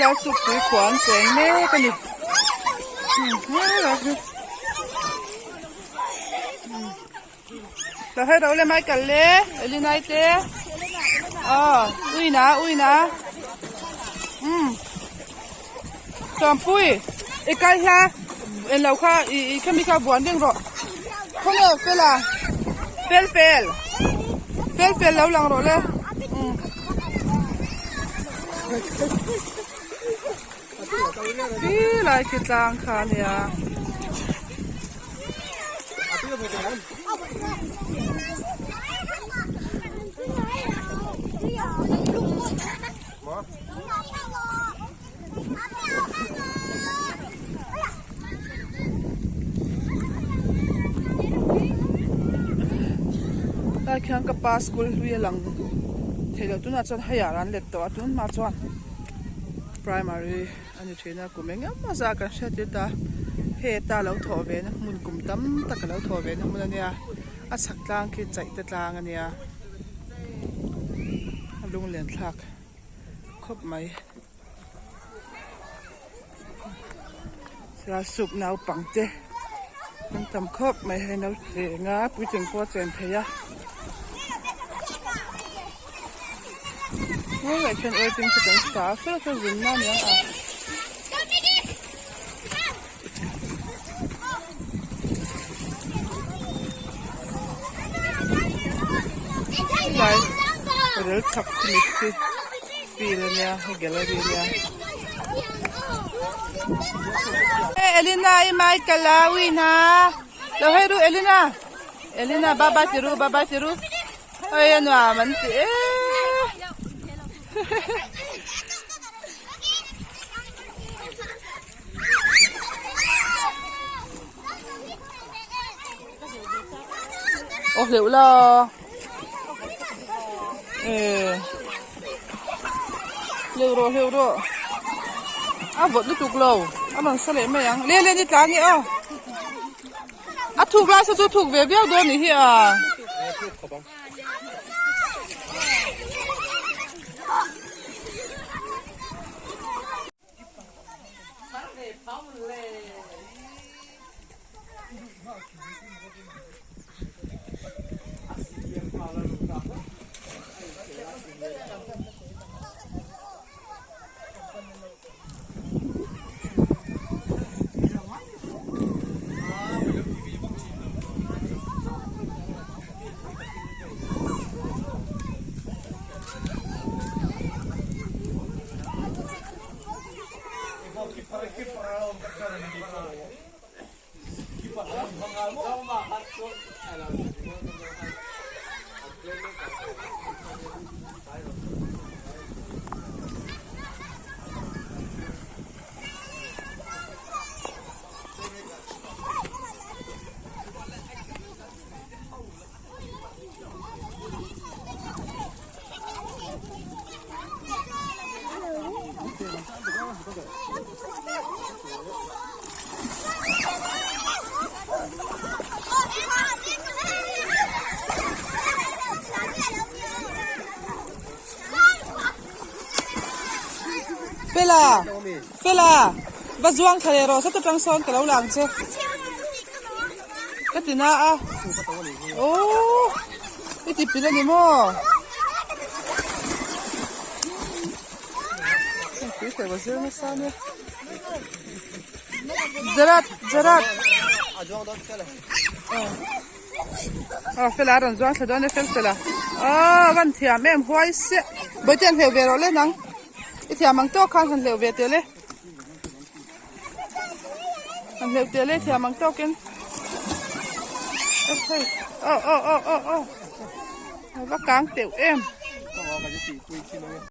Sialsuk tui khuah an cheng mek a ni Lo hei ro le Michael le Elinai te aw uina uina umm Sawmpui i kal hla englo kha i i khami kha buan reng rawh khawnge fela fel fel fel fel lo lang rawh le umm. Khi lai khi tlang kha a nia. Lai khian ka pa school hlui a lang theilo tunah chuan hei ah an let tawh a tun hma chuan primary a ni thin a kum eng emaw zah kan hriat tir ta heta lo thawh ve na hmun kum tam tak a lo thawh ve na hmun a nia a chhak tlang khi chaih te tlang a nia a lunglen thlak khawp mai. Sialsuk naupang te an tam khawp mai hei no cheng a puitling pawh a chen thei a hengah khian waiting shed an sa a saw saw zin na a ni ang a. Helai rel chhak khi mitthi field a nia hei gallery a nia. Elina i Michael a win a lo hei ru Elina Elina bye bye ti ru bye bye ti ru hei a nuam an ti e. Aw hleuh la eh hleuh rawh hleuh rawh a vawt lutuk lo a rawn sa leh mai ang le le ni tla nge aw a thuk lai saw chu thuk ve viau dawn nih hi a. Fela Fela va zuang thla leh rawh sawta tang sawn ka lo lang che ka ti na a aww i ti pil a ni maw tui hleuh a zir nasa ania Gerard Gerard aw Fela a rawn zuang thla dawn e fel fela aw a van thiam em huai siah bawihte an hleuh ve rawh le nang i thiam ang tawk khan han hleuh ve teh le han hleuh teh le thiam ang tawkin hei aw aw aw aw aw a va kang teuh em.